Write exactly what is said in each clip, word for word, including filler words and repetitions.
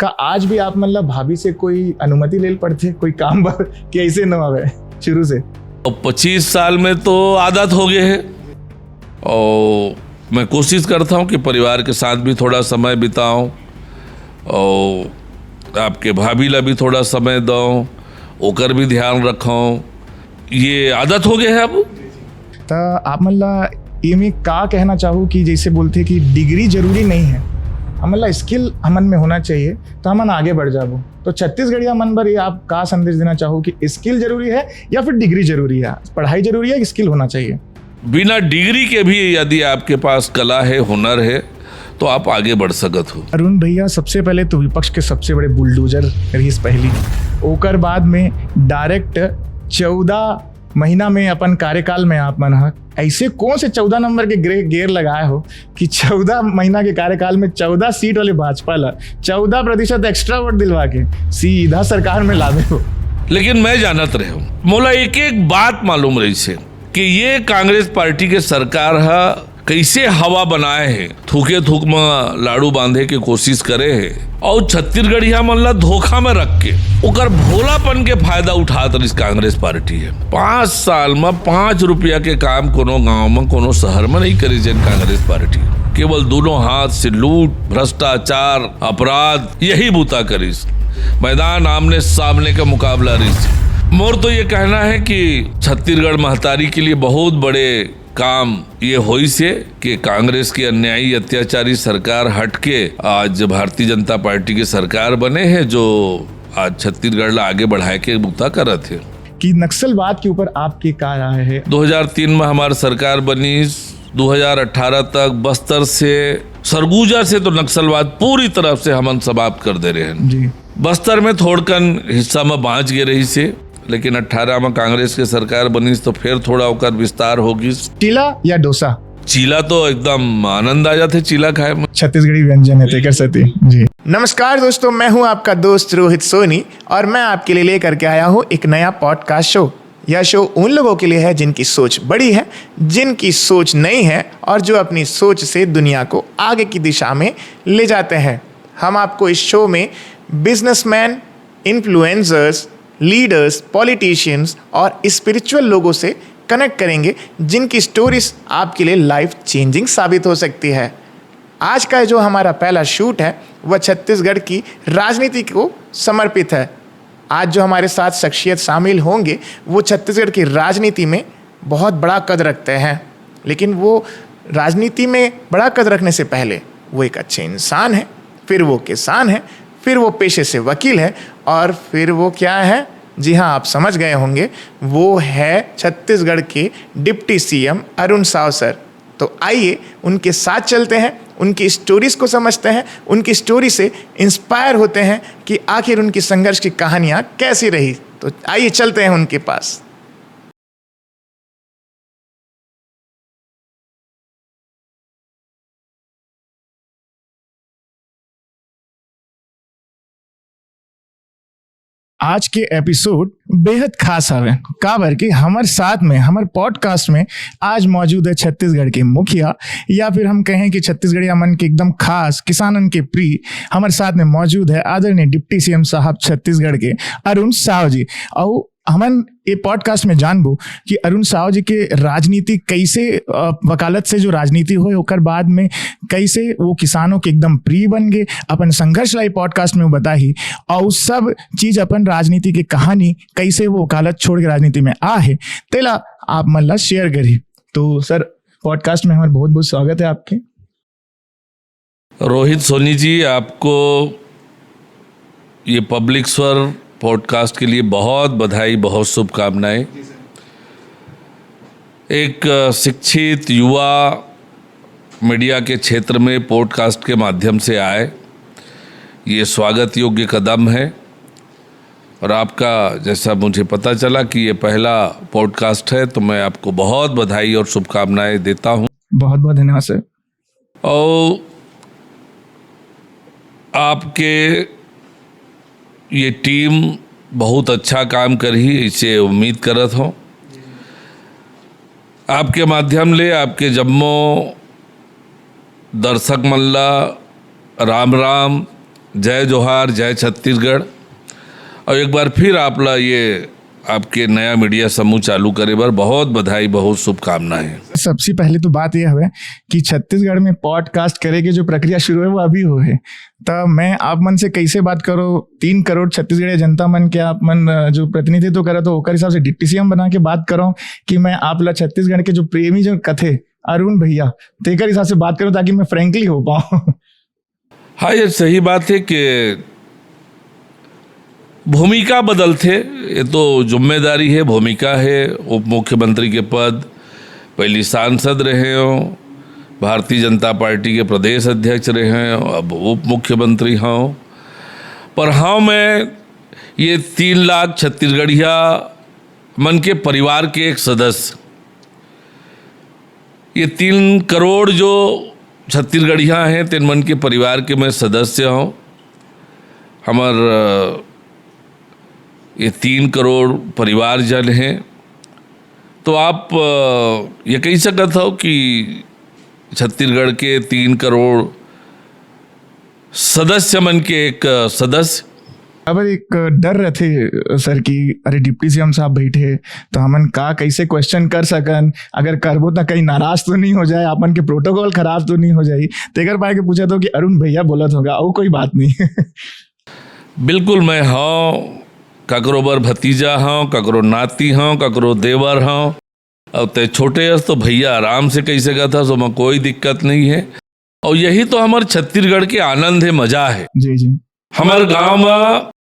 का आज भी आप मन ला भाभी से कोई अनुमति ले पड़थे कोई काम बर कि ऐसे न हवे शुरू से? अब पच्चीस साल में तो आदत हो गए है और मैं कोशिश करता हूँ कि परिवार के साथ भी थोड़ा समय बिताऊँ और आपके भाभी ला भी थोड़ा समय दऊँ, ओकर भी ध्यान रखऊँ। ये आदत हो गए है अब। त आप मन ला एमे का कहना चाहू कि जैसे बोलथे कि डिग्री जरूरी नहीं है, हमन ला स्किल हमन में होना चाहिए, तो हमन आगे बढ़ जाबो। तो छत्तीसगढ़िया मन बर ये आप का संदेश देना चाहू कि स्किल जरूरी है या फिर डिग्री जरूरी है? पढ़ाई जरूरी है कि स्किल होना चाहिए? बिना डिग्री के भी यदि आपके पास कला है, हुनर है, तो आप आगे बढ़ सकत हो। अरुण भैया, सबसे पहले तो विपक्ष के सबसे बड़े बुलडोजर रहीस पहली, ओकर बाद में डायरेक्ट चौदह महीना में अपन कार्यकाल में आप मन ह ऐसे कौन से चौदह नंबर के ग्रे-, गेयर लगाए हो कि चौदह महीना के कार्यकाल में चौदह सीट वाले भाजपा ला चौदह प्रतिशत एक्स्ट्रा वोट दिलवा के सीधा सरकार में लावे हो? लेकिन मैं जानत रहे हूँ, मोला एक एक बात मालूम रही से कि ये कांग्रेस पार्टी के सरकार ह कैसे हवा बनाए हे, थूके थूक म लाड़ू बांधे के कोशिश करे हे और छत्तीसगढ़िया मन ला धोखा में रख के ओकर भोलापन के फायदा उठात रहिस कांग्रेस पार्टी है। पाँच साल में पाँच रुपया के काम कोनो गांव में, कोनो शहर में नहीं करी जन कांग्रेस पार्टी। केवल दोनों हाथ से लूट, भ्रष्टाचार, अपराध, यही बूता करिस। मैदान आमने सामने का मुकाबला रहिस। मोर तो ये कहना है कि छत्तीसगढ़ महतारी के लिए बहुत बड़े काम ये होइस हे कि कांग्रेस की अन्यायी अत्याचारी सरकार हट के आज भारतीय जनता पार्टी की सरकार बने हे, जो आज छत्तीसगढ़ ला आगे बढ़ाए के बूता करत हे। कि नक्सलवाद के ऊपर आपके का राय है? दो हज़ार तीन में हमार सरकार बनी, दो हज़ार अठारह तक बस्तर से, सरगुजा से तो नक्सलवाद पूरी तरह से हमन समाप्त कर दे रहे हैं। जी। बस्तर में थोड़कन हिस्सा में बाँच गे रहिस हे, लेकिन अठारह में कांग्रेस के सरकार बनिस तो फिर थोड़ा ओकर विस्तार हो गिस। चीला या डोसा? चीला तो एकदम आनंद आ जाथे चीला खाए में। छत्तीसगढ़ी व्यंजन है, तेकर सेती। जी। नमस्कार दोस्तों, मैं हूं आपका दोस्त रोहित सोनी और मैं आपके लिए लेकर के आया हूं एक नया पॉडकास्ट शो। यह शो उन लोगों के लिए है जिनकी सोच बड़ी है, जिनकी सोच नई है और जो अपनी सोच से दुनिया को आगे की दिशा में ले जाते हैं। हम आपको इस शो में बिजनेसमैन, इन्फ्लुएंसर्स, लीडर्स, पॉलिटिशियंस और स्पिरिचुअल लोगों से कनेक्ट करेंगे, जिनकी स्टोरीज आपके लिए लाइफ चेंजिंग साबित हो सकती है। आज का जो हमारा पहला शूट है, वह छत्तीसगढ़ की राजनीति को समर्पित है। आज जो हमारे साथ शख्सियत शामिल होंगे, वो छत्तीसगढ़ की राजनीति में बहुत बड़ा कद रखते हैं, लेकिन वो राजनीति में बड़ा कद रखने से पहले वो एक अच्छे इंसान हैं, फिर वो किसान हैं, फिर वो पेशे से वकील हैं और फिर वो क्या है? जी हाँ, आप समझ गए होंगे, वो है छत्तीसगढ़ के deputy CM Arun Sao sir. तो आइए उनके साथ चलते हैं, उनकी स्टोरीज को समझते हैं, उनकी स्टोरी से इंस्पायर होते हैं कि आखिर उनकी संघर्ष की कहानियाँ कैसी रही। तो आइए चलते हैं उनके पास। आज के एपिसोड बेहद खास हवे, काबर कि हमर साथ में, हमर पॉडकास्ट में आज मौजूद है छत्तीसगढ़ के मुखिया, या फिर हम कहें कि छत्तीसगढ़िया मन के एकदम खास, किसानन के प्रिय। हमर साथ में मौजूद है आदरणीय डिप्टी सीएम साहब छत्तीसगढ़ के अरुण साव जी। अउ हमन ये पॉडकास्ट में जानबो कि अरुण साव जी के राजनीति कैसे, अ, वकालत से जो राजनीति होए, ओकर बाद में कैसे वो किसानों के एकदम प्रिय बन गए, अपन संघर्ष ला ये पॉडकास्ट में वो बताही, और सब चीज अपन राजनीति के कहानी, कैसे वो वकालत छोड़ के राजनीति में आ है, तेला आप मन ला शेयर करही। तो सर, पॉडकास्ट में हमारा बहुत बहुत स्वागत है आपके। रोहित सोनी जी, आपको ये पब्लिक स्वर पॉडकास्ट के लिए बहुत बधाई, बहुत शुभकामनाएं। एक, अ, शिक्षित युवा मीडिया के क्षेत्र में पॉडकास्ट के माध्यम से आए, ये स्वागत योग्य कदम है। और आपका, जैसा मुझे पता चला कि ये पहला पॉडकास्ट है, तो मैं आपको बहुत बधाई और शुभकामनाएं देता हूँ। बहुत बहुत धन्यवाद सर। और आपके ये टीम बहुत अच्छा काम करही, इसे उम्मीद करत हूँ। आपके माध्यम ले आपके जम्मो दर्शक मन ला राम राम जय जोहार, जय छत्तीसगढ़। और एक बार फिर आप ला ये आपके नया मीडिया समूह चालू करे बर बहुत बधाई, बहुत शुभकामनाएं। सबसे पहले तो बात यह हवे कि छत्तीसगढ़ में पॉडकास्ट करे के जो प्रक्रिया शुरू है, वो अभी हो है। त मैं आप मन से कैसे बात करो, तीन करोड़ छत्तीसगढ़िया जनता मन के आप मन, अ, जो प्रतिनिधित्व करत हो, ओकर हिसाब से डिप्टी सीएम बना के बात करो कि मैं आप ला छत्तीसगढ़ के जो प्रेमी जो कथे अरुण भैया, तेकर हिसाब से बात करो, ताकि मैं फ्रेंकली हो पाऊँ। हाँ, ये सही बात है कि भूमिका बदलथे, ये तो जिम्मेदारी है, भूमिका है। उप मुख्यमंत्री के पद, पहली सांसद रहे हो, भारतीय जनता पार्टी के प्रदेश अध्यक्ष रहे हो, अब उप मुख्यमंत्री हो। पर हाँ, मैं ये तीन लाख छत्तीसगढ़िया मन के परिवार के एक सदस्य, ये तीन करोड़ जो छत्तीसगढ़िया हैं, तेन मन के परिवार के मैं सदस्य हूँ। हमर, अ, ये तीन करोड़ परिवारजन हैं। तो आप, अ, ये कही सकत हो कि छत्तीसगढ़ के तीन करोड़ सदस्य मन के एक, अ, सदस्य। अब एक डर रहथे, सर, कि अरे, डिप्टी सीएम साहब बैठे, तो हमन का कैसे क्वेश्चन कर सकन? अगर करबो, तो कहीं नाराज तो नहीं हो जाए, अपन के प्रोटोकॉल खराब तो नहीं हो जाए? तेकर पाए के पूछा तो कि अरुण भैया बोलत होगा, और कोई बात नहीं। बिल्कुल, मैं हूँ, ककरो बर भतीजा हूँ, ककरो नाती हूँ, ककरो देवर हूँ। अब ते छोटे हस, तो भैया आराम से कह सकत हस, ओमा कोई दिक्कत नहीं है। और यही तो हमर छत्तीसगढ़ के आनंद है, मजा है। जी, जी। हमर गांव में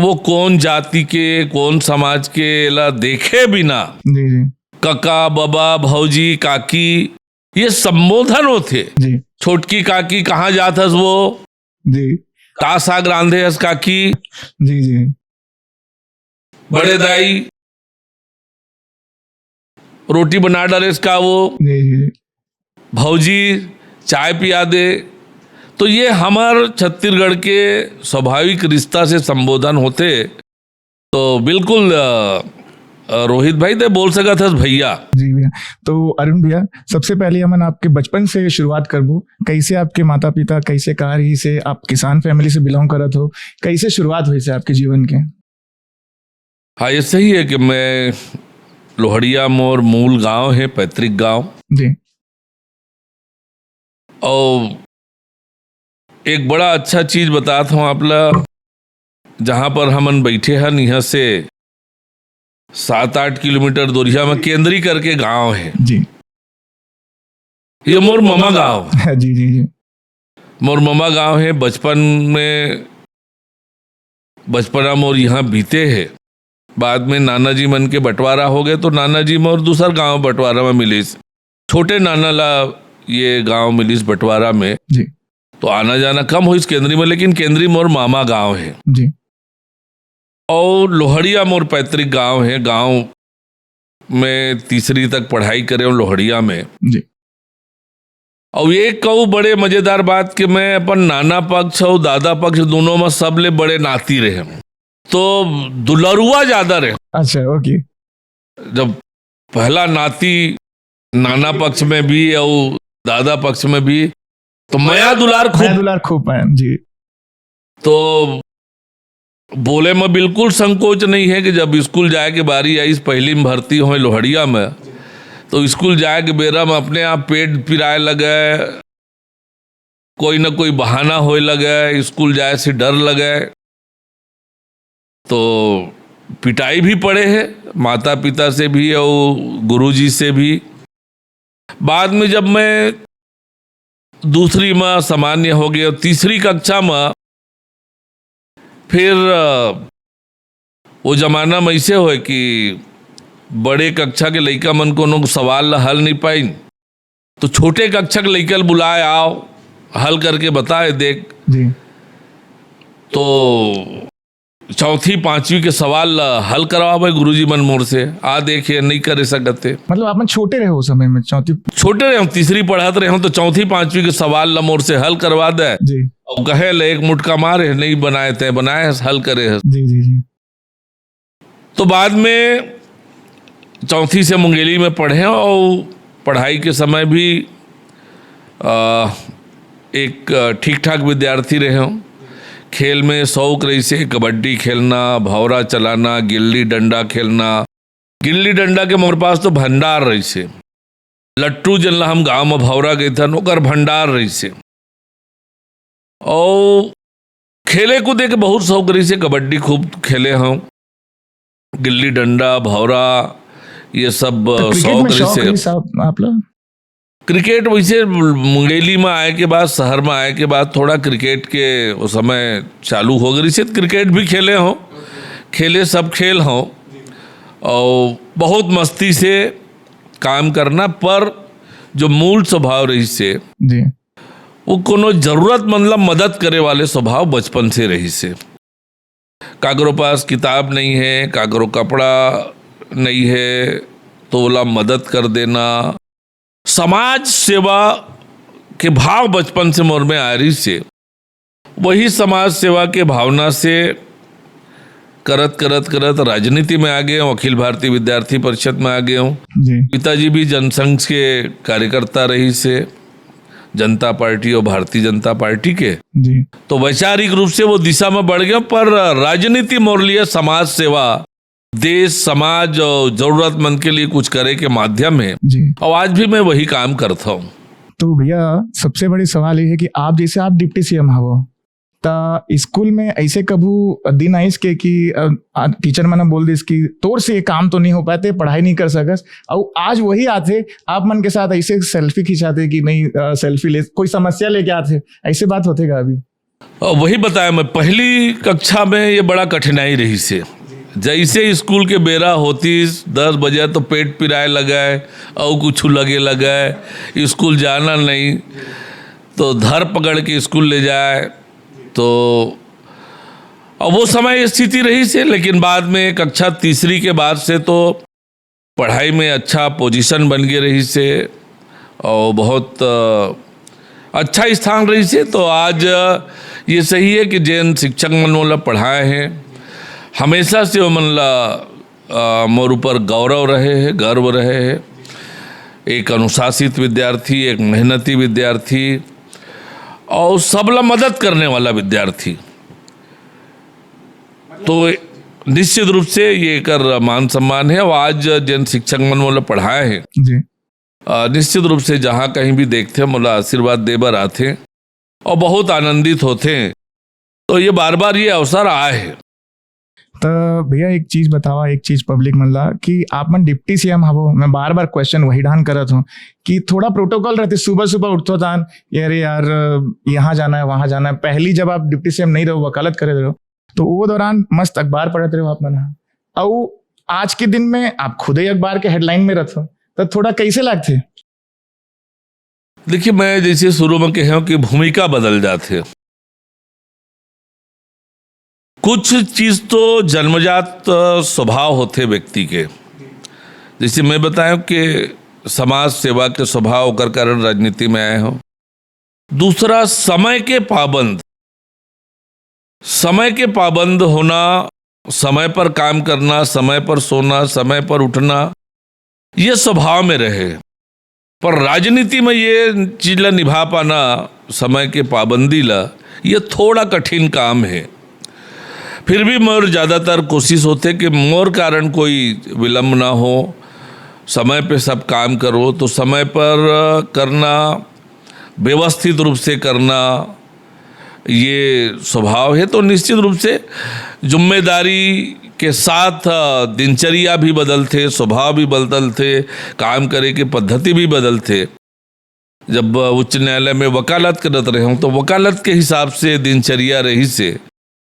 वो कौन जाति के, कौन समाज के, एला देखे बिना जी, जी। कका, बबा, भौजी, काकी, ये संबोधन होथे। जी। छोटकी काकी, कहाँ जात हस वो? जी। का साग रांधे हस काकी? जी, जी। बड़े दाई, रोटी बना डालेस का वो? जी, जी, जी। भौजी, चाय पिया दे। तो ये हमर छत्तीसगढ़ के स्वाभाविक रिश्ता से संबोधन होथे। तो बिल्कुल, अ, अ, रोहित भाई, ते बोल सकत हस भैया। जी भैया। तो अरुण भैया, सबसे पहले हमन आपके बचपन से शुरुआत करबो, कैसे आपके माता-पिता, कैसे का रहिस हे, आप किसान family से belong करत हो, कैसे शुरुआत होइस हे आपके जीवन के? हाँ, ये सही है कि मैं लोहड़िया मोर मूल गांव है, पैतृक गांव। जी। और एक बड़ा अच्छा चीज बतात हूँ आप ला, जहाँ पर हमन बैठे हन, यहाँ से सात आठ किलोमीटर दूरिया में केंद्री करके गांव है। जी। ये मोर ममा गांव है। जी, जी, जी। मोर ममा गांव है। बचपन में, बचपना मोर यहाँ बीते है। बाद में नाना जी मन के बंटवारा हो गए, तो नाना जी मोर दूसर गांव बंटवारा में मिलिस। छोटे नाना ला ये गांव मिलिस बंटवारा में। जी। तो आना जाना कम होइस केंद्री में, लेकिन केंद्री मोर मामा गांव है। जी। और लोहड़िया मोर पैतृक गांव है। गांव में तीसरी तक पढ़ाई करे हूँ लोहड़िया में। जी। और एक कहूँ बड़े मजेदार बात कि मैं अपन नाना पक्ष और दादा पक्ष दोनों में सबले बड़े नाती रहे हूँ। तो दुलरुआ ज्यादा रहे। अच्छा, OK। जब पहला नाती नाना पक्ष में भी और दादा पक्ष में भी, तो मया दुलार खूब। मया दुलार खूब पाए, जी। तो बोले में बिल्कुल संकोच नहीं है कि जब स्कूल जाए के बारी आई, पहली में भर्ती होए लोहड़िया में, तो स्कूल जाए के बेरा में अपने आप पेट पिराए लगे, कोई ना कोई बहाना होए लगे, स्कूल जाए से डर लगे। तो पिटाई भी पड़े है माता पिता से भी और गुरुजी से भी। बाद में जब मैं दूसरी में सामान्य हो गया, तीसरी कक्षा में फिर, अ, वो जमाना में ऐसे होए कि बड़े कक्षा के लइका मन कोनो सवाल ला हल नहीं पाइन, तो छोटे कक्षा के लइका ल बुलाए, आओ, हल करके बताए, देख। जी। तो चौथी पांचवी के सवाल ला हल करवावे गुरुजी मन मोर से, आ देख, ये नहीं करे सकते। मतलब, आप मन छोटे रहे हो समय में, चौथी? छोटे रहे, हम तीसरी पढ़त रहे, हम तो चौथी पांचवी के सवाल ला मोर से हल करवा दे। जी। और कहे ले, एक मुटका मारे, नहीं बनाए, तय बनाए, हल करे है। जी, जी, जी। तो बाद में चौथी से मुंगेली में पढ़े और पढ़ाई के समय भी, अ, एक, अ, ठीक ठाक विद्यार्थी रहे हूँ। खेल में शौक रहिसे, कबड्डी खेलना, भौरा चलाना, गिल्ली डंडा खेलना। गिल्ली डंडा के मोर पास तो भंडार रहिसे। लट्टू, जेन ला हम गांव में भौरा कहिथन, ओकर भंडार रहिसे। अउ खेले कूदे के बहुत शौक रहिसे, कबड्डी खूब खेले हंव, गिल्ली डंडा, भौरा, ये सब, तो अ, क्रिकेट शौक में शौक रहिसे। रहिस आप, आप ला? क्रिकेट वैसे मुंगेली में आए के बाद, शहर में आए के बाद थोड़ा क्रिकेट के वो समय चालू हो गई से, क्रिकेट भी खेले हंव, खेले सब खेल हंव, और बहुत मस्ती से काम करना, पर जो मूल स्वभाव रहिसे, जी। वो कोनो जरूरतमंद ला मदद करे वाले स्वभाव बचपन से रहिसे। काकरो पास किताब नहीं है, काकरो कपड़ा नहीं है, तो ओला मदद कर देना। समाज सेवा के भाव बचपन से मोर में आ रहिसे। वही समाज सेवा के भावना से करत, करत, करत राजनीति में आ गए हंव, अखिल भारतीय विद्यार्थी परिषद में आ गए हंव। जी। पिताजी भी जनसंघ के कार्यकर्ता रहिसे, जनता पार्टी और भारतीय जनता पार्टी के। जी। तो वैचारिक रूप से वो दिशा में बढ़ गए हंव, पर राजनीति मोर लिए समाज सेवा, देश, समाज और जरूरतमंद के लिए कुछ करे के माध्यम है। जी। और आज भी मैं वही काम करता हूँ। तो भैया, सबसे बड़ी सवाल ये है कि आप, जैसे आप डिप्टी सीएम हवो, त स्कूल में ऐसे कभू दिन आइस के कि, अ, आ, टीचर मन बोल दिस कि तोर से ये काम तो नहीं हो पाते, पढ़ाई नहीं कर सकस, अउ आज वही आथे, आप मन के साथ ऐसे सेल्फी खिंचाथे कि नहीं, अ, सेल्फी ले, कोई समस्या लेके आथे, ऐसे बात होथे का अभी? अ, वही बताया मैं, पहली कक्षा में ये बड़ा कठिनाई रहिसे। जैसे स्कूल के बेरा होतिस, दस बजे तो पेट पिराए लगय, अउ कुछ लगे लगय, स्कूल जाना नहीं, तो धर पकड़ के स्कूल ले जाए। तो अब वो समय स्थिति रहिसे, लेकिन बाद में कक्षा तीसरी के बाद से तो पढ़ाई में अच्छा पोजीशन बन गए रहिसे और बहुत, अ, अच्छा स्थान रहिसे। तो आज, अ, ये सही है कि जेन शिक्षक मन मोला पढ़ाए हैं, हमेशा से वो मन ला, अ, मोर ऊपर गौरव रहे है, गर्व रहे है। एक अनुशासित विद्यार्थी, एक मेहनती विद्यार्थी और सबला मदद करने वाला विद्यार्थी। तो निश्चित रूप से ये एकर मान सम्मान है। और आज जेन शिक्षक मन मोला पढ़ाए हैं, जी। अ, निश्चित रूप से जहाँ कहीं भी देखथे, मोला आशीर्वाद दे बर आथे और बहुत आनंदित होथे। तो ये बार-बार ये अवसर आए है। त भैया, एक चीज बतावा, एक चीज पब्लिक मन ला कि आप मन डिप्टी सीएम हवो, मैं बार-बार क्वेश्चन वही ढान करत हूँ कि थोड़ा प्रोटोकॉल रहते, सुबह-सुबह उठथो तान, "अरे यार, यहाँ जाना है, वहाँ जाना है।" पहली जब आप डिप्टी सीएम नहीं रहो, वकालत करे रहो, तो वो दौरान मस्त अखबार पढ़त रहो आप मन ह। अउ आज के दिन में आप खुदे अखबार के हेडलाइन में रहथो, त थोड़ा कैसे लागथे? देखिए, मैं जैसे शुरू में कहे हूँ कि भूमिका बदल जाथे। कुछ चीज तो जन्मजात स्वभाव होथे व्यक्ति के। जैसे मैं बताया कि समाज सेवा के स्वभाव, ओकर कारण राजनीति में आए हूँ। दूसरा, समय के पाबंद, समय के पाबंद होना, समय पर काम करना, समय पर सोना, समय पर उठना, ये स्वभाव में रहे। पर राजनीति में ये चीज ला निभा पाना, समय के पाबंदी ला, ये थोड़ा कठिन काम है। फिर भी मोर ज़्यादातर कोशिश होथे कि मोर कारण कोई विलंब ना हो, समय पे सब काम करो। तो समय पर करना, व्यवस्थित रूप से करना, ये स्वभाव है। तो निश्चित रूप से जिम्मेदारी के साथ, अ, दिनचर्या भी बदलथे, स्वभाव भी बदलथे, काम करे के पद्धति भी बदलथे। जब, अ, उच्च न्यायालय में वकालत करत रहे हूँ, तो वकालत के हिसाब से दिनचर्या रहिसे।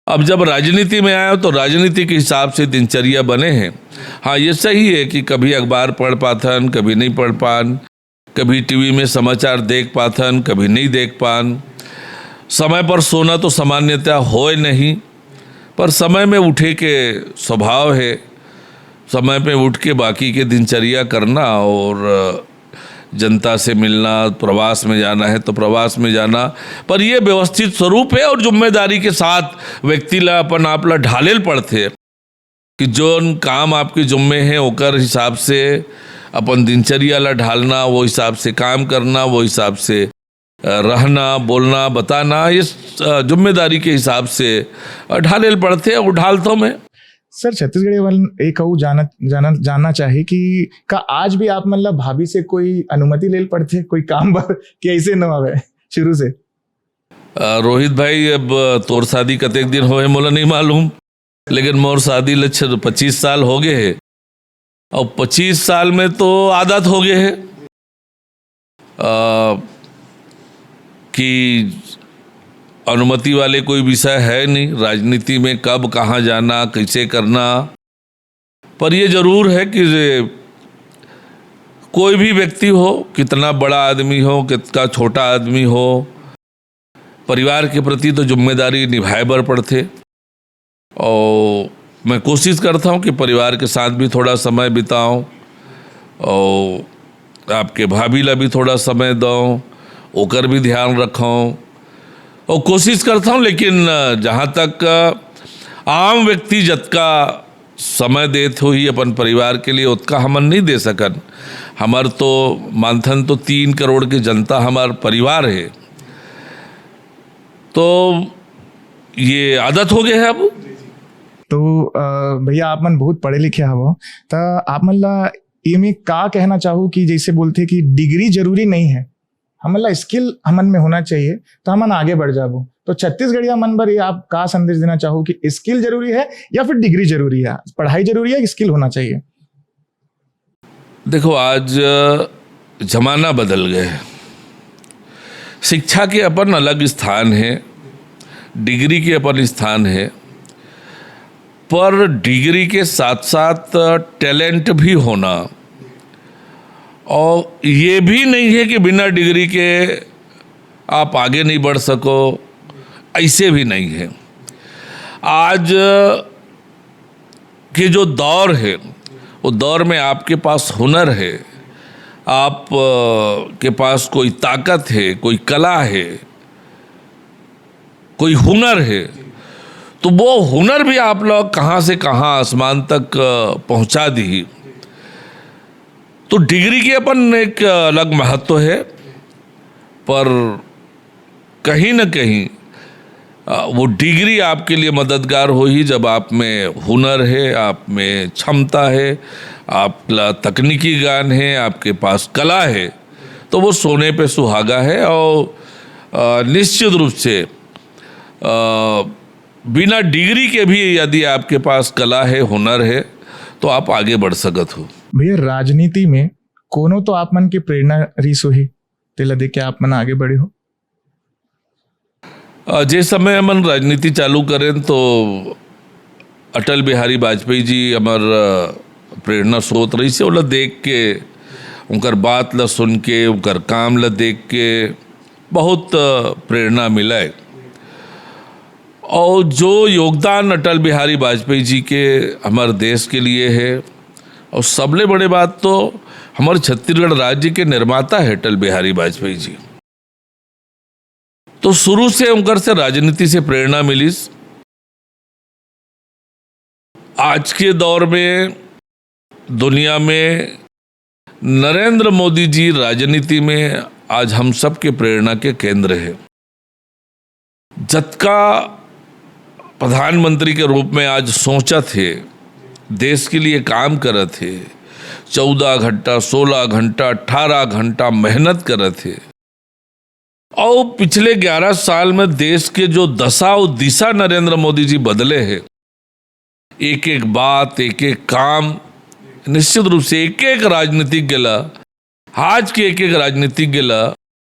अब जब राजनीति में आया, तो राजनीति के हिसाब से दिनचर्या बने हैं। हाँ, ये सही है कि कभी अखबार पढ़ पाथन, कभी नहीं पढ़ पान, कभी टीवी में समाचार देख पाथन, कभी नहीं देख पान। समय पर सोना तो सामान्यतः होए नहीं, पर समय में उठे के स्वभाव है। समय में उठ के बाकी के दिनचर्या करना और जनता से मिलना, प्रवास में जाना है तो प्रवास में जाना, पर ये व्यवस्थित स्वरूप है और जिम्मेदारी के साथ व्यक्ति ला अपन आप ला ढाले ल पड़थे। कि जोन काम आपके जुम्मे हे, ओकर हिसाब से अपन दिनचर्या ला ढालना, वो हिसाब से काम करना, वो हिसाब से रहना, बोलना, बताना, ये जिम्मेदारी के हिसाब से ढाले ल पड़थे अउ ढालथों मैं। सर, छत्तीसगढ़ी वाले एक अउ जानत जानत जानना चाही कि का आज भी आप मन ला भाभी से कोई अनुमति ले ल पड़थे कोई काम बर कि ऐसे न हवे शुरू से? रोहित भाई, अब तोर शादी कतेक दिन होए मोला नहीं मालूम, लेकिन मोर शादी ल पच्चीस साल हो गए हे। अब पच्चीस साल में तो आदत हो गए हे कि अनुमति वाले कोई विषय है नहीं। राजनीति में कब कहाँ जाना, कैसे करना, पर ये जरूर है कि कोई भी व्यक्ति हो, कितना बड़ा आदमी हो, कितना छोटा आदमी हो, परिवार के प्रति तो जिम्मेदारी निभाए बर पड़थे। और मैं कोशिश करता हूँ कि परिवार के साथ भी थोड़ा समय बिताऊँ और आपके भाभी ला भी थोड़ा समय दऊँ, ओकर भी ध्यान रखूँ। और कोशिश करता हूँ, लेकिन जहाँ तक आम व्यक्ति जतका समय देत होही अपन परिवार के लिए, ओतका हमन नहीं दे सकन। हमर तो मानथन तो तीन करोड़ के जनता हमर परिवार है, तो ये आदत हो गया है अब। तो भैया, आप मन बहुत पढ़े लिखे हवो, त आप मन ला एमे का कहना चाहू कि जैसे बोलथे कि डिग्री जरूरी नहीं है, हमन ला स्किल हमन में होना चाहिए, तो हमन आगे बढ़ जाबो। तो छत्तीसगढ़िया मन बर ये आप का संदेश देना चाहू कि स्किल जरूरी है या फिर डिग्री जरूरी है, पढ़ाई जरूरी है, स्किल होना चाहिए? देखो, आज जमाना बदल गए है। शिक्षा के अपन अलग स्थान है, डिग्री के अपन स्थान है, पर डिग्री के साथ साथ टैलेंट भी होना, और ये भी नहीं है कि बिना डिग्री के आप आगे नहीं बढ़ सको, ऐसे भी नहीं है। आज के जो दौर है, वो दौर में आपके पास हुनर है, आप के पास कोई ताकत है, कोई कला है, कोई हुनर है, तो वो हुनर भी आप लोग कहाँ से कहाँ आसमान तक पहुँचा दी। तो डिग्री के अपन एक अलग महत्व है, पर कहीं ना कहीं वो डिग्री आपके लिए मददगार होही, जब आप में हुनर है, आप में क्षमता है, आप ला तकनीकी ज्ञान है, आपके पास कला है, तो वो सोने पे सुहागा है। और निश्चित रूप से बिना डिग्री के भी यदि आपके पास कला है, हुनर है, तो आप आगे बढ़ सकत हो। भैया, राजनीति में कोनो तो आप मन के प्रेरणा रहिस होही, तेला देख के आप मन आगे बढ़े हो? जे समय हमन राजनीति चालू करें तो अटल बिहारी वाजपेयी जी हमर प्रेरणा स्रोत रहिस हे। ओला देख के, उनकर बात ला सुन के, उनकर काम ला देख के बहुत प्रेरणा मिला है। और जो योगदान अटल बिहारी वाजपेयी जी के हमारे देश के लिए है, और सबले बड़े बात तो हमारे छत्तीसगढ़ राज्य के निर्माता है अटल बिहारी वाजपेयी जी। तो शुरू से उनकर से राजनीति से प्रेरणा मिलिस। आज के दौर में दुनिया में नरेंद्र मोदी जी राजनीति में आज हम सबके प्रेरणा के केंद्र है। जतका प्रधानमंत्री के रूप में आज सोचत हे, देश के लिए काम करत हे, चौदह घंटा, सोलह घंटा, अठारह घंटा मेहनत करत हे, और पिछले ग्यारह साल में देश के जो दशा और दिशा नरेंद्र मोदी जी बदले हैं, एक एक बात, एक एक काम, निश्चित रूप से एक एक राजनीतिज्ञ ला, आज के एक एक राजनीतिज्ञ ला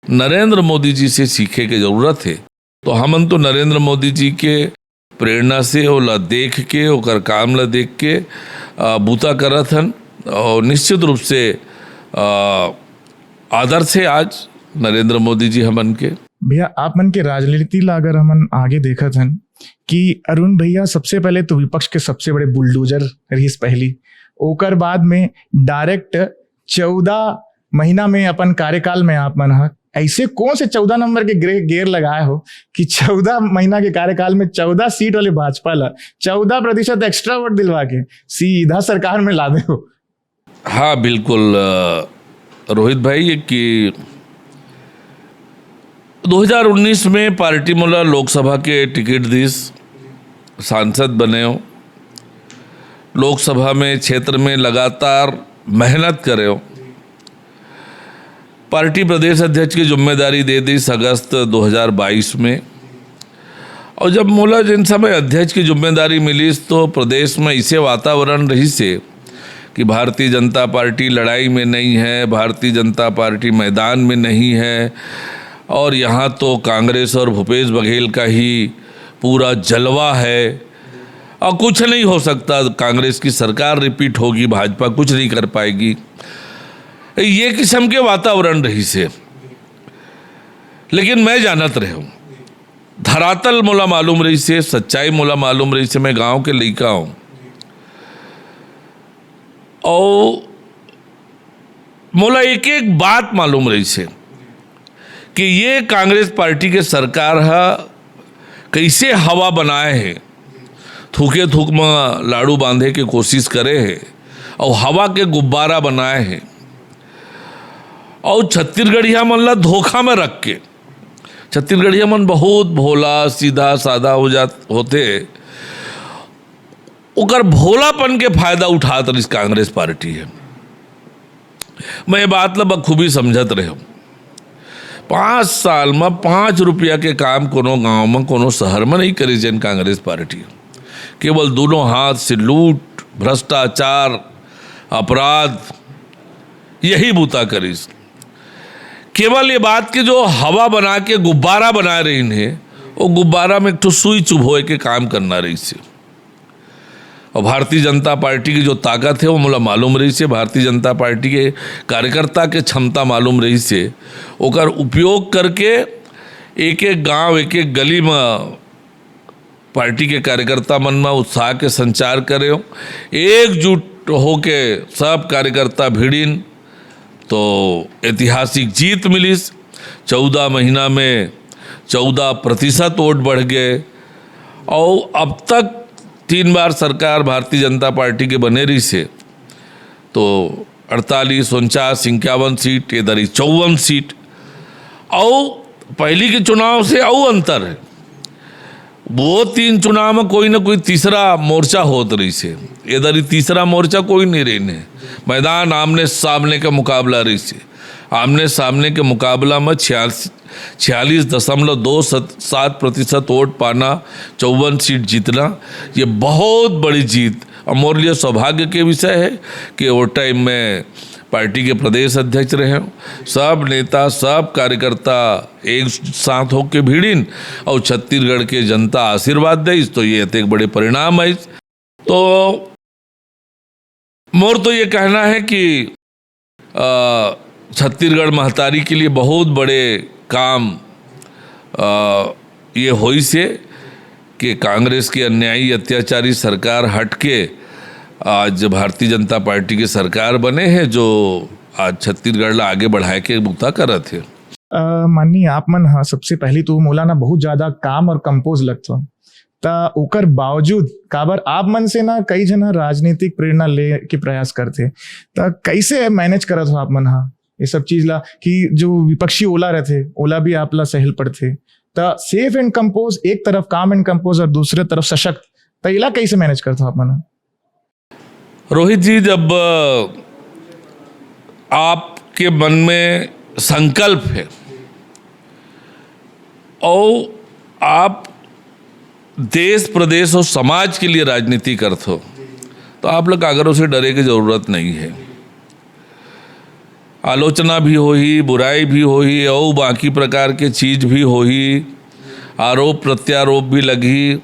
नरेंद्र मोदी जी से सीखे के जरूरत है। तो हमन तो नरेंद्र मोदी जी के प्रेरणा से, ओला देख के, ओकर काम ला देख के, आ, बूता करत हन, और निश्चित रूप से, आ, आदर्श है आज नरेंद्र मोदी जी हमन के। भैया, आप मन के राजनीति ला अगर हमन आगे देखत हन कि अरुण भैया सबसे पहले तो विपक्ष के सबसे बड़े बुलडोजर रहिस पहली, ओकर बाद में डायरेक्ट चौदह महीना में अपन कार्यकाल में आप मन ह ऐसे कौन से चौदह नंबर के ग्रे-, गेयर लगाए हो कि चौदह महीना के कार्यकाल में चौदह सीट वाले भाजपा ला चौदह प्रतिशत एक्स्ट्रा वोट दिलवा के सीधा सरकार में ला दे हो? हाँ, बिल्कुल, अ, रोहित भाई, ये कि दो हज़ार उन्नीस में पार्टी मोला लोकसभा के टिकट दिस, सांसद बनेंव। लोकसभा में, क्षेत्र में लगातार मेहनत करेंव। पार्टी प्रदेश अध्यक्ष की जिम्मेदारी दे दिस अगस्त दो हज़ार बाईस में। और जब मोला जिन समय अध्यक्ष की जिम्मेदारी मिलिस, तो प्रदेश में ऐसे वातावरण रहिस हे कि भारतीय जनता पार्टी लड़ाई में नहीं है, भारतीय जनता पार्टी मैदान में नहीं है, और यहाँ तो कांग्रेस और भूपेश बघेल का ही पूरा जलवा है, और कुछ नहीं हो सकता, कांग्रेस की सरकार रिपीट होगी, भाजपा कुछ नहीं कर पाएगी। ये किस्म के वातावरण रहिस हे। लेकिन मैं जानत रहेंव, धरातल मोला मालूम रहिस हे, सच्चाई मोला मालूम रहिस हे, मैं गांव के लइका हंव। और मोला एक एक बात मालूम रहिस हे कि ये कांग्रेस पार्टी के सरकार ह कइसे हवा बनाए हे, थूके थूक म लाड़ू बांधे के कोशिश करे हे, और हवा के गुब्बारा बनाए हे, और छत्तीसगढ़िया मन ला धोखा में रख के, छत्तीसगढ़िया मन बहुत भोला, सीधा, सादा हो जात होथे, ओकर भोलापन के फायदा उठात रहिस कांग्रेस पार्टी हे। मैं ये बात ला बखूबी समझत रहेंव। पाँच साल में पाँच रुपया के काम कोनो गांव में, कोनो शहर में नहीं करिस जेन कांग्रेस पार्टी। केवल दोनों हाथ से लूट, भ्रष्टाचार, अपराध, यही बूता करिस। केवल ये बात के जो हवा बना के गुब्बारा बनाए रहिन हे, वो गुब्बारा में एक ठो सुई चुभोए के काम करना रहिस हे। और भारतीय जनता पार्टी की जो ताकत हे, वो मोला मालूम रहिस हे, भारतीय जनता पार्टी के कार्यकर्ता के क्षमता मालूम रहिस हे, ओकर उपयोग करके एक एक गांव, एक एक गली में पार्टी के कार्यकर्ता मन में उत्साह के संचार करेंव। एकजुट होके सब कार्यकर्ता भिड़िन, तो ऐतिहासिक जीत मिलिस। चौदह महीना में चौदह प्रतिशत वोट बढ़ गए, और अब तक तीन बार सरकार भारतीय जनता पार्टी के बने रहिस हे, तो अड़तालीस, उनचास, इक्यावन सीट, ये दरी चौवन सीट। और पहली के चुनाव से अउ अंतर हे, वो तीन चुनाव में कोई ना कोई तीसरा मोर्चा होत रहिस हे, ये दरी तीसरा मोर्चा कोई नहीं रहिन हे। मैदान आमने सामने का मुकाबला रहिस हे। आमने सामने के मुकाबला में छियालीस, छियालीस दशमलव दो सात प्रतिशत वोट पाना, चौवन सीट जीतना, ये बहुत बड़ी जीत। और मोर लिए सौभाग्य के विषय हे कि वो टाइम में पार्टी के प्रदेश अध्यक्ष रहेंव। सब नेता, सब कार्यकर्ता एक साथ होके भिड़िन और छत्तीसगढ़ के जनता आशीर्वाद देइस, तो ये अतेक बड़े परिणाम आइस। तो मोर तो ये कहना हे कि, अ, छत्तीसगढ़ महतारी के लिए बहुत बड़े काम, अ, ये होइस हे कि कांग्रेस की अन्यायी, अत्याचारी सरकार हट के आज भारतीय जनता पार्टी की सरकार बने हे, जो आज छत्तीसगढ़ ला आगे बढ़ाए के बूता करत हे। अ, माननीय, आप मन ह सबसे पहली तो मोला ना बहुत ज्यादा calm और compose लगथो, त ओकर बावजूद काबर आप मन से ना कई झन ह राजनीतिक प्रेरणा ले के प्रयास करथे, त कैसे manage करत हो आप मन ह ये सब चीज ला कि जो विपक्षी ओला रहथे, ओला भी आप ला सहल पड़थे, त safe and compose एक तरफ, calm and compose और दूसरे तरफ सशक्त, त एला कैसे manage करत हो आप मन ह? रोहित जी, जब, अ, आपके मन में संकल्प है और आप देश, प्रदेश और समाज के लिए राजनीति करत हो, तो आप लोग काकरो से डरे के जरूरत नहीं है। आलोचना भी होही, बुराई भी होही, और बाकी प्रकार के चीज भी होही, आरोप प्रत्यारोप भी लगही,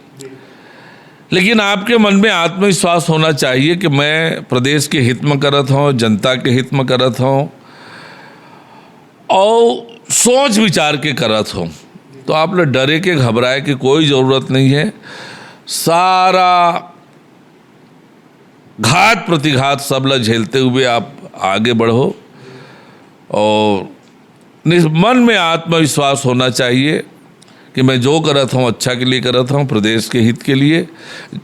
लेकिन आपके मन में आत्मविश्वास होना चाहिए कि मैं प्रदेश के हित में करत हूँ, जनता के हित में करत हूँ और सोच विचार के करत हूँ। तो आप लोग डरे के, घबराए के कोई ज़रूरत नहीं है। सारा घात प्रतिघात सब ला झेलते हुए आप आगे बढ़ो और निस-, मन में आत्मविश्वास होना चाहिए कि मैं जो करत हूँ अच्छा के लिए करत हूँ, प्रदेश के हित के लिए,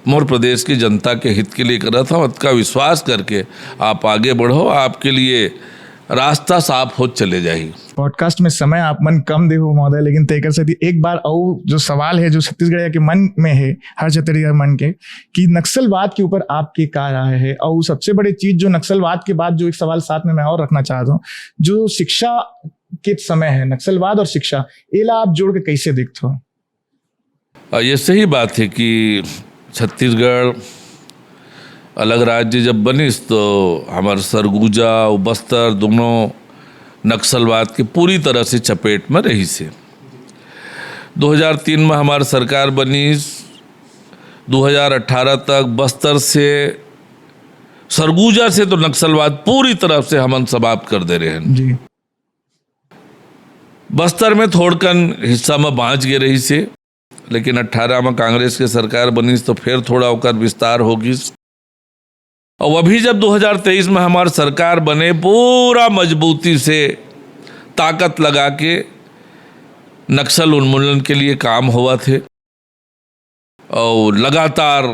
मोर प्रदेश की जनता के हित के लिए करत हूँ। अतका विश्वास करके आप आगे बढ़ो, आपके लिए रास्ता साफ होत चले जाही। पॉडकास्ट में समय आप मन कम दे हो महोदय, लेकिन तेकर सेती एक बार अउ जो सवाल है, जो छत्तीसगढ़िया के मन में है, हर छत्तीसगढ़िया मन के, कि नक्सलवाद के ऊपर आपके का राय है? और सबसे बड़े चीज जो नक्सलवाद के बाद जो एक सवाल साथ में मैं और रखना चाहता हूँ, जो शिक्षा के समय है, नक्सलवाद और शिक्षा, एला आप जोड़ के कैसे देखते हो? अ, ये सही बात है कि छत्तीसगढ़ अलग राज्य जब बनिस तो हमार सरगुजा और बस्तर दोनों नक्सलवाद के पूरी तरह से चपेट में रहिस हे। दो हज़ार तीन में हमार सरकार बनिस, दो हज़ार अठारह तक बस्तर से, सरगुजा से तो नक्सलवाद पूरी तरह से हमन समाप्त कर दे रहे हैं। जी। बस्तर में थोड़कन हिस्सा में बाँच गे रहिस हे, लेकिन अट्ठारह में कांग्रेस के सरकार बनिस तो फिर थोड़ा ओकर विस्तार हो गिस। और अभी जब दो हज़ार तेईस में हमार सरकार बने, पूरा मजबूती से ताकत लगा के नक्सल उन्मूलन के लिए काम होवत हे। और लगातार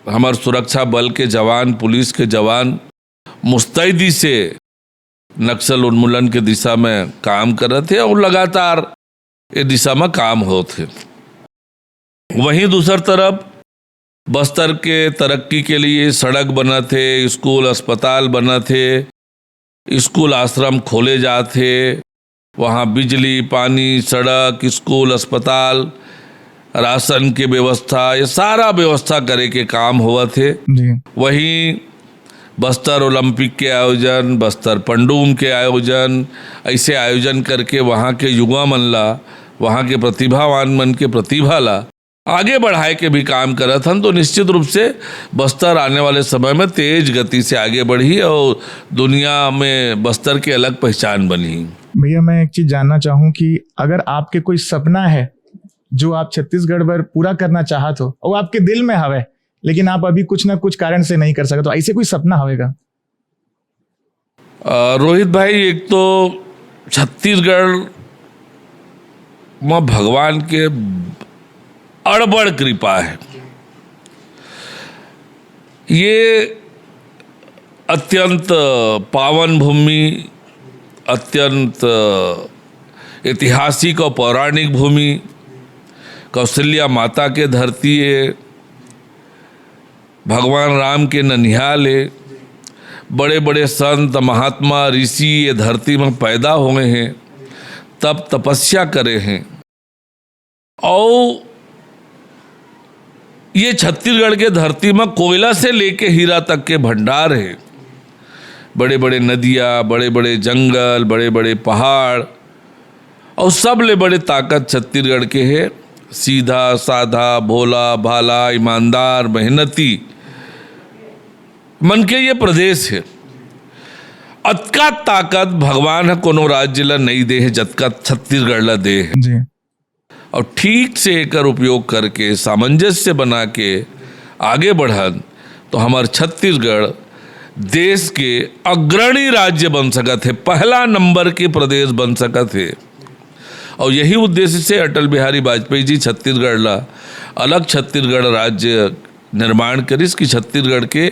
हमार सुरक्षा बल के जवान, पुलिस के जवान मुस्तैदी से नक्सल उन्मूलन के दिशा में काम करत हे और लगातार ये दिशा में काम होत हे। वहीं दूसर तरफ बस्तर के तरक्की के लिए सड़क बनत हे, स्कूल, अस्पताल बनत हे, स्कूल, आश्रम खोले जात हे, वहाँ बिजली, पानी, सड़क, स्कूल, अस्पताल, राशन के व्यवस्था, ये सारा व्यवस्था करे के काम होवत हे। जी। वहीं बस्तर ओलंपिक के आयोजन, बस्तर पंडूम के आयोजन, ऐसे आयोजन करके वहाँ के युवा मन ला, वहाँ के प्रतिभावान मन के प्रतिभा ला आगे बढ़ाए के भी काम करत हन। तो निश्चित रूप से बस्तर आने वाले समय में तेज गति से आगे बढ़ी और दुनिया में बस्तर के अलग पहचान बनही। भैया, मैं एक चीज जानना चाहूँ कि अगर आपके कोई सपना है जो आप छत्तीसगढ़ बर पूरा करना चाहत हो और आपके दिल में हवे, लेकिन आप अभी कुछ ना कुछ कारण से नहीं कर सकत, तो ऐसे कोई सपना हवे का? अ, रोहित भाई, एक तो छत्तीसगढ़ में भगवान के अड़बड़ कृपा है। ये अत्यंत पावन भूमि, अत्यंत ऐतिहासिक और पौराणिक भूमि, कौशल्या माता के धरती है, भगवान राम के ननिहाल है। बड़े बड़े संत, महात्मा, ऋषि ये धरती में पैदा हुए हैं, तप तपस्या करे हैं। और ये छत्तीसगढ़ के धरती में कोयला से लेके हीरा तक के भंडार है। बड़े बड़े नदिया, बड़े बड़े जंगल, बड़े बड़े पहाड़, और सबले बड़े ताकत छत्तीसगढ़ के है। सीधा साधा, भोला भाला, ईमानदार, मेहनती मन के ये प्रदेश है। अतका ताकत भगवान ह कोनो राज्य ला नइ दे हे, जतका छत्तीसगढ़ ला दे हे। जी। और ठीक से एकर उपयोग करके, सामंजस्य बना के आगे बढ़न, तो हमार छत्तीसगढ़ देश के अग्रणी राज्य बन सकत हे, पहला नंबर के प्रदेश बन सकत हे। और यही उद्देश्य से अटल बिहारी वाजपेयी जी छत्तीसगढ़ ला अलग छत्तीसगढ़ राज्य निर्माण करिस कि छत्तीसगढ़ के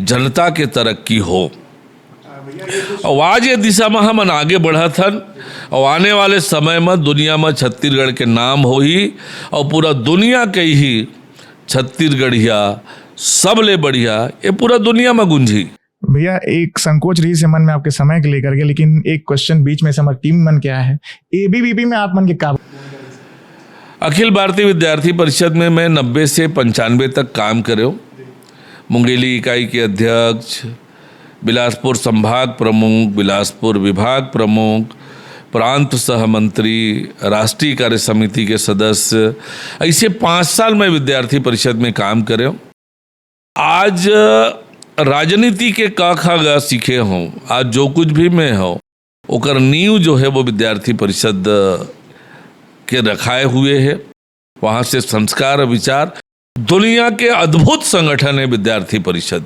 जनता के तरक्की हो। और आज ये दिशा में हमन आगे बढ़त हन और आने वाले समय में दुनिया में छत्तीसगढ़ के नाम होही और पूरा दुनिया के ही छत्तीसगढ़िया सबले बढ़िया ये पूरा दुनिया में गुंजी। भैया, एक संकोच रही से मन में आपके समय के लेकर के, लेकिन एक क्वेश्चन बीच में से हमारी टीम मन के आया है, एबीवीपी में आप मन के का? अखिल भारतीय विद्यार्थी परिषद में मैं नब्बे से पंचानवे तक काम करे हूँ। मुंगेली इकाई के अध्यक्ष, बिलासपुर संभाग प्रमुख, बिलासपुर विभाग प्रमुख, प्रांत सह मंत्री, राष्ट्रीय कार्य समिति के सदस्य, ऐसे पाँच साल मैं विद्यार्थी परिषद में काम करे हूँ। आज राजनीति के क ख ग सीखे हूँ। आज जो कुछ भी मैं हूँ, ओकर नींव जो है वो विद्यार्थी परिषद के रखाए हुए है। वहाँ से संस्कार, विचार, दुनिया के अद्भुत संगठन है विद्यार्थी परिषद।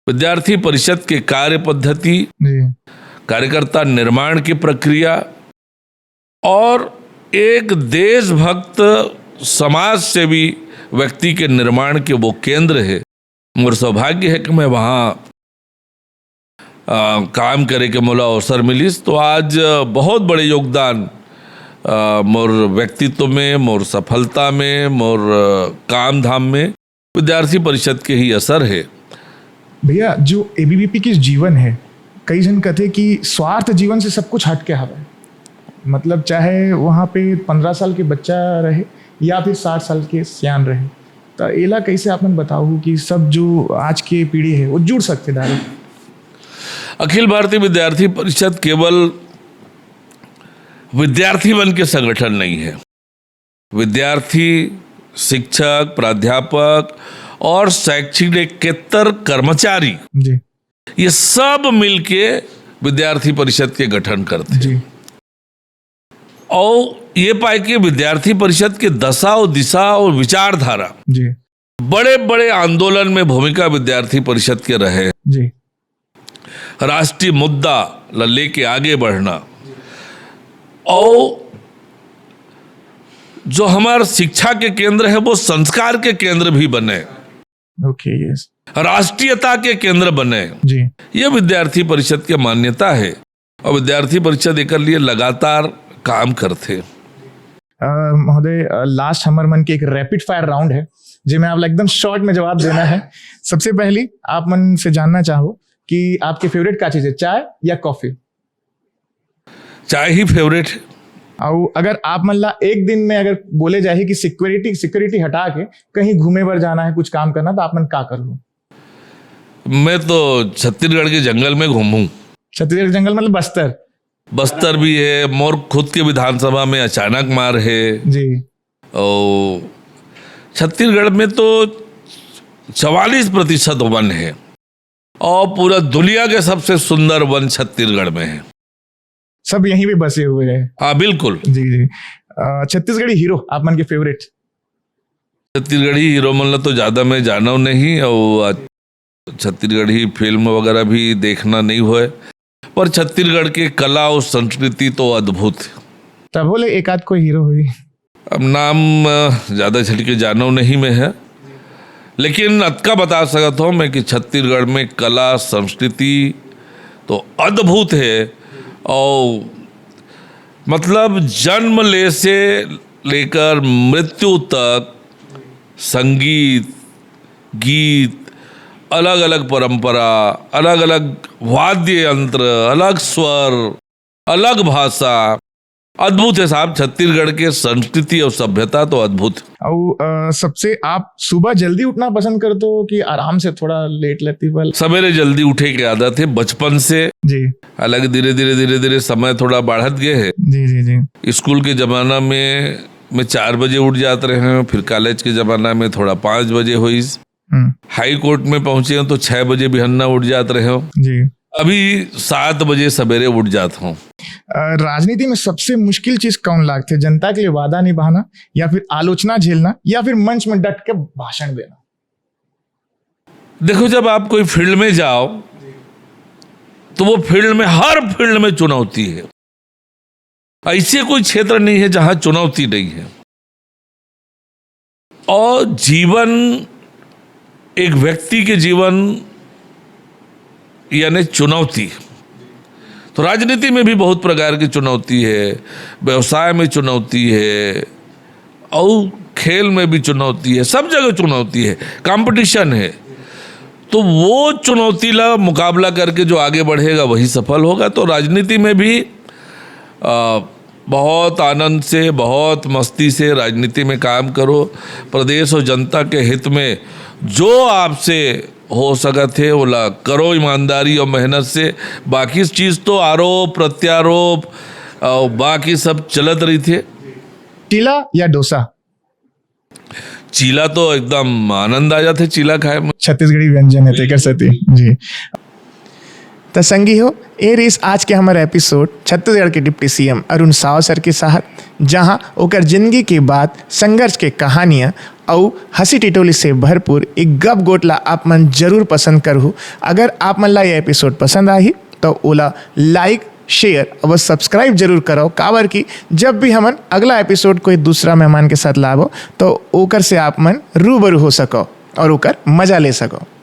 विद्यार्थी परिषद के कार्य पद्धति, जी। कार्यकर्ता निर्माण की प्रक्रिया और एक देशभक्त समाज सेवी व्यक्ति के निर्माण के वो केंद्र है। मोर सौभाग्य है कि मैं वहाँ काम करे के मोला अवसर मिलिस, तो आज बहुत बड़े योगदान मोर व्यक्तित्व में, मोर सफलता में, मोर काम धाम में विद्यार्थी परिषद के ही असर है। भैया, जो एबीवीपी के जीवन है, कई झन कहते कि स्वार्थ जीवन से सब कुछ हट के हवे, मतलब चाहे वहाँ पे पंद्रह साल के बच्चा रहे या फिर साठ साल के सियान रहे, तो एला कैसे आप मन बताओ कि सब जो आज के पीढ़ी है वो जुड़ सकते डायरेक्ट? अखिल भारतीय विद्यार्थी परिषद केवल विद्यार्थी मन के संगठन नहीं है। विद्यार्थी, शिक्षक, प्राध्यापक और शैक्षणिकेतर कर्मचारी, जी ये सब मिलके विद्यार्थी परिषद के गठन करते जी और ये पाए कि विद्यार्थी परिषद के दशा और दिशा और विचारधारा, जी बड़े बड़े आंदोलन में भूमिका विद्यार्थी परिषद के रहे, जी राष्ट्रीय मुद्दा ला लेके आगे बढ़ना, और जो हमार शिक्षा के केंद्र है वो संस्कार के केंद्र भी बने, ओके यस राष्ट्रीयता के केंद्र बने। जी ये विद्यार्थी परिषद के मान्यता है और विद्यार्थी परिषद एकर लिए लगातार काम करथे। अ, महोदय, लास्ट हमर मन के एक रैपिड फायर राउंड है, जेमे आप ला एकदम शॉर्ट में जवाब देना है। सबसे पहली आप मन से जानना चाहो कि आपके फेवरेट का चीज है, चाय या कॉफी? चाय ही फेवरेट है। और अगर आप मन ला एक दिन में अगर बोले जाही कि सिक्योरिटी सिक्योरिटी हटा के कहीं घूमे बर जाना है, कुछ काम करना, तो आप मन का कर लो? मैं तो छत्तीसगढ़ के जंगल में घूमूं। छत्तीसगढ़ के जंगल मतलब बस्तर? बस्तर भी है, मोर खुद के विधानसभा में अचानक मार है। जी और छत्तीसगढ़ में तो चवालीस प्रतिशत वन है और पूरा दुनिया के सबसे सुंदर वन छत्तीसगढ़ में है। सब यहीं पे बसे हुए हैं। हाँ, बिल्कुल। जी जी अ, छत्तीसगढ़ी हीरो आप मन के फेवरेट? छत्तीसगढ़ी हीरो मन ला तो ज़्यादा मैं जानव नहीं और आज छत्तीसगढ़ी फिल्म वगैरह भी देखना नहीं होए, पर छत्तीसगढ़ के कला और संस्कृति तो अद्भुत है। तब बोले एक आध कोई हीरो हुई। अब नाम ज़्यादा झटके जानव नहीं में है, लेकिन अतका बता सकत हूँ मैं कि छत्तीसगढ़ में कला संस्कृति तो अद्भुत है और मतलब जन्म ले से लेकर मृत्यु तक संगीत, गीत, अलग अलग परंपरा, अलग अलग वाद्य यंत्र, अलग स्वर, अलग भाषा, अद्भुत है साहब। छत्तीसगढ़ के संस्कृति और सभ्यता तो अद्भुत है। और अ, सबसे आप सुबह जल्दी उठना पसंद करते हो कि आराम से थोड़ा लेट लेती पहले? सवेरे जल्दी उठे की आदत है बचपन से, जी हालांकि धीरे धीरे धीरे धीरे समय थोड़ा बढ़त गए है। जी जी जी स्कूल के जमाना में मैं चार बजे उठ जात रहे हूँ, फिर कॉलेज के जमाना में थोड़ा पाँच बजे होइस। हम्म हाई कोर्ट में पहुंचे हूँ तो छः बजे बिहन्ना उठ जात रहे हूँ। जी अभी सात बजे सवेरे उठ जात हूँ। अ, राजनीति में सबसे मुश्किल चीज कौन लागथे? जनता के लिए वादा निभाना या फिर आलोचना झेलना या फिर मंच में डट के भाषण देना? देखो, जब आप कोई फील्ड में जाओ तो वो फील्ड में, हर फील्ड में चुनौती है। ऐसे कोई क्षेत्र नहीं है जहां चुनौती नहीं है। और जीवन, एक व्यक्ति के जीवन यानी चुनौती, तो राजनीति में भी बहुत प्रकार की चुनौती है, व्यवसाय में चुनौती है और खेल में भी चुनौती है, सब जगह चुनौती है, कंपटीशन है। तो वो चुनौती ला मुकाबला करके जो आगे बढ़ेगा वही सफल होगा। तो राजनीति में भी आ, बहुत आनंद से, बहुत मस्ती से राजनीति में काम करो। प्रदेश और जनता के हित में जो आपसे हो सकत है ओला करो ईमानदारी और मेहनत से। बाकी चीज़ तो आरोप प्रत्यारोप और बाकी सब चलत रहिथे। चीला या डोसा? चीला तो एकदम आनंद आ जाथे चीला खाए में। छत्तीसगढ़ी व्यंजन है तेकर सेती। जी। त संगी हो, ए रहिस आज के हमर एपिसोड छत्तीसगढ़ के deputy CM Arun Sao sir के साथ, जहां ओकर जिंदगी के बात, संघर्ष के कहानियां अउ हंसी टिटोली से भरपूर एक गप गोठ ला आप मन जरूर पसंद करहू। अगर आप मन ला ये एपिसोड पसंद आही तो ओला लाइक, शेयर अउ सब्सक्राइब जरूर करव, काबर कि जब भी हमन अगला एपिसोड कोई दूसरा मेहमान के साथ लाबो तो ओकर से आप मन रूबरू हो सको और ओकर मजा ले सको।